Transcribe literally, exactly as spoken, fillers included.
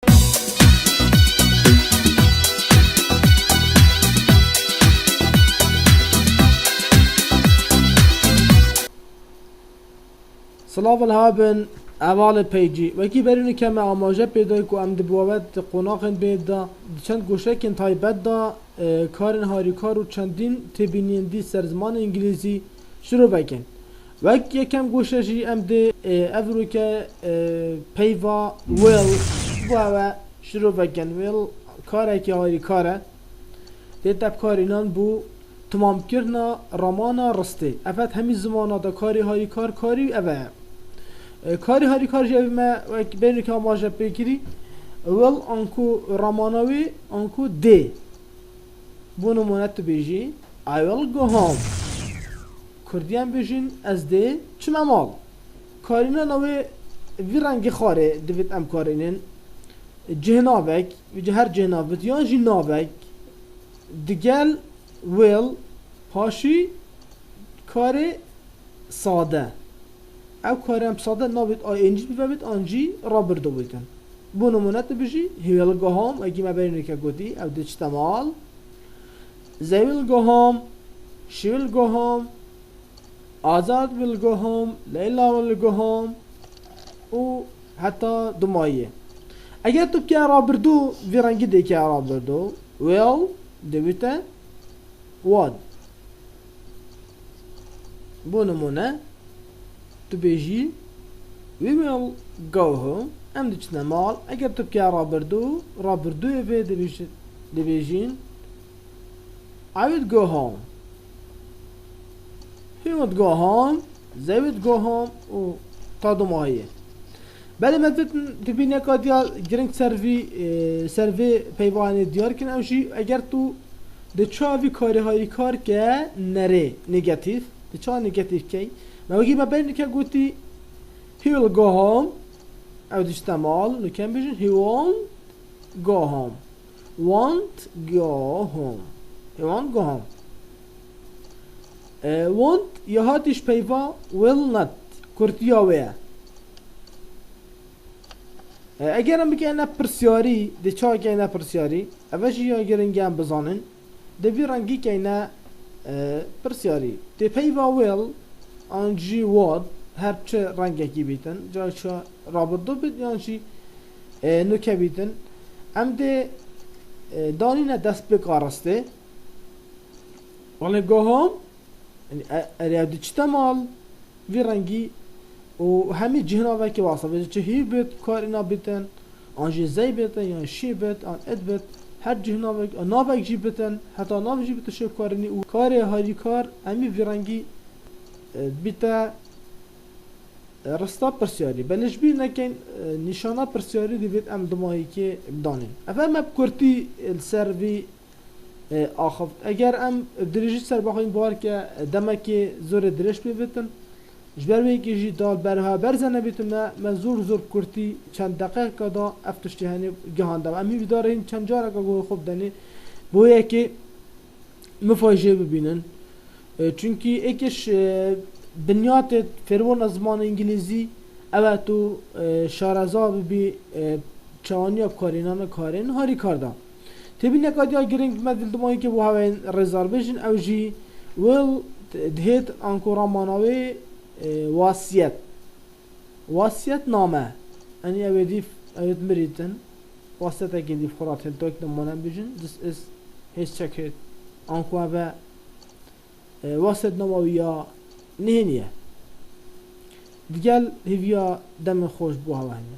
Silav li hebben, hevalê peycî. Wekî berî nike me amaje pê dayî ku em di bavet qonaxên bê de di çend goşekên taybet de, e, karên harîkar û çendîn têbîniyên dî ser zimanê îngilîzî şirove kin. Wek yekem goşe jî em dê, e, ev roke, e, peyva will bo we şirove kin. Will karekî harîkar e. Dê te bi karînan bû Timamkirina ramana ristê. Ev hemî zimana de karê harîkar karî ev e. E, karê harîkar jî ev me wek bêrnîka ma jî pê kirî. Will anku ramana wê anku dê. Bo nimûne tu bêjî, I will go home. Kurdiyan bêjin, ez dê çime mal. Karînana wê vî rengî xwarê divêt em karînin. Cihnavek, vêca her cihnav bit, yan jî navek, digel will, paşî karê sade. Ew karê em sade nabêt, I N G bivebêt, an jî rabirdo bêtin. Bo nimûne tu bijî, he will go home, wekî me berî nike gotî, ew diçite mal. They will go home, she will go home, Azad will go home, Leyla will go home û heta dumayê. Eger tu bike rabirdû, vî rengî dê ke rabirdû, will, dibite would. Bo nimûne, tu bêjî, we will go home, em diçine mal. Eger tu bike rabirdû, rabirdûyê vê dibêjin, dibêjin, I would go home. He would go home. They would go home. û ta dumayê. Belê me ditin, tu bî neka diya giring ser vî, e, ser vê peyvanê diyar kin. Ew jî eger tu di çavî karê harîkar ke nerê negatîf, di ça negatîf key. Me wekî me berî nike gotî, he will go home. Ew diçite mal, nukem bijin, he won't go home. Won't go home. He won't go home. E, won't ya hatî ji peyva will not. Kurtiya wê ye. E, eger em bikeyne pirsyarî, dê çawa keyne pirsyarî? Eve jî ya giring e em bizanin. Dê vî rengî keyne, e, pirsyarî. Dê peyva will an jî would her çi rengekî bîtin. Ca çi rabirdo bit yan jî, e, nuke bîtin. Em dê, e, danîne destpêka ristê. When I go home, yanî, e, erê ew diçite mal, vî rengî û hemî cihnavekî wasa. Vêca çi he bit, karîna bîtin, an jî they bîtin, yan she bit, an it bit, her cihnavek, navek jî bîtin, heta nav jî bîtin şêkarînî û karê harîkar hemî vî rengî, e, bîte, e, rista pirsyarî. Belê ji bîr nekin, e, nîşana pirsyarî divêt em dimayîkê bidanîn. Ev me bi kurtî, e, li ser vî e, axift. Eger em bi dirêjî ser baxin, bawer ke demekê zor e dirêj pê bitin. Ji ber wê yekê jî dal berha berze nebîtin me, me zor zor kurtî çend deqeyeka da ev tiştê henê gihande. Em hîvîdar in çend careka guhê xwe bidenê. Bo yekê mifajê bibînin. E, çunkî êkê ji, e, binyatê fêrbûna zimanê îngilîzî ew e tu, e, şareza bibî, e, çawaniya karînana karên harîkar da. Têbîneka diya giring me dil dimayî ke bo hawayên rêzar bêjin, ew jî will dihêt anku ramana wê, e, wasiyet. Wasiyetname. Enî ew ê dîf, ew ê mirîtin. Wasiyetekê dîf xwe ra têl tok nimûne bijin. This is his jacket. Anku ev e, e, wasiyetnama wî ya nihênî ye. Digel hêviya demê xweş bo hawayên me.